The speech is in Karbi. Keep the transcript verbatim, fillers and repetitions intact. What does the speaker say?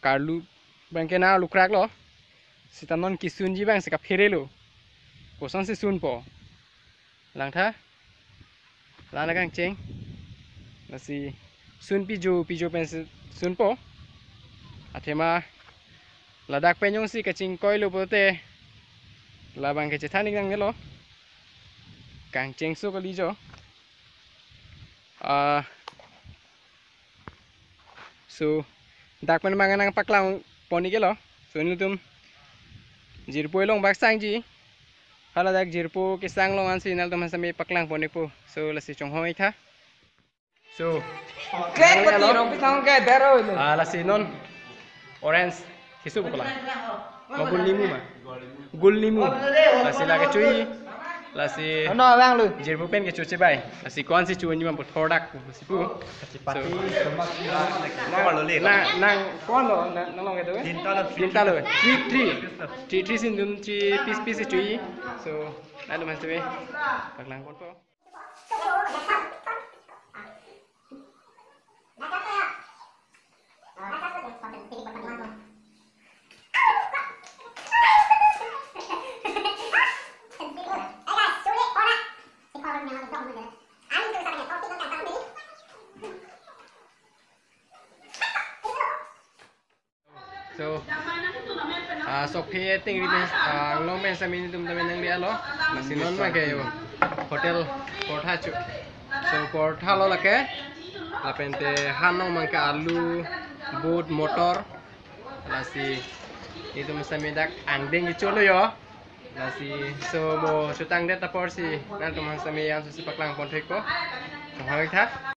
Karlu abangke na lukrak lo. Seta non kesunji abang si kaphere lo. Kosonsi sunpo? Langtha. Lana kangcheng. Lasi sun pijo pijo pensi sunpo. Athema ladak pen jongsi kachingkoi lo pulote labang kachethan ik nangnelo. Kangchengso kali jo. Ah, so, dak pen abang nangpaklangpon iklo. So, nelitum jirpo along bak sangji. Hala dak jirpo kesang along ansi nelitum aphan sitame paklangpon ikpo. So, lasi chonghong ik tha. So, Klek pati alo. Rong pisang ke dero ini. Ah, lasi non orange keso bukla. Ma gul nimu ma? Gul nimu. Lasi lake chui. Lasi Ano abang lu? Jirpo pen kecho chebai. Lasi ko-ansi chunji ma pu thordak pu lasi pu. Pati. So, tomat. Nang, nang ko-an lo, nang, nang long kedo? Tinta lo. Tinta lo. Three, three. Three, three si nelitum three piece, piece chui. So, nelitum aphan sitame paklangponpo. So, ah, sophe tengri pen, ah, anglong pen sitame nelitum tame nangri alo. Lasi non abangke yo hotel portha cho. So, portha lo lake. Lapente han along abangke alu, but, motor. Lasi nelitum sitame dak angdeng kecho lo yo. Lasi so mo chutangdet apotsi nangtum aphan sitame ansi paklangpon thekpo. Mohai tha.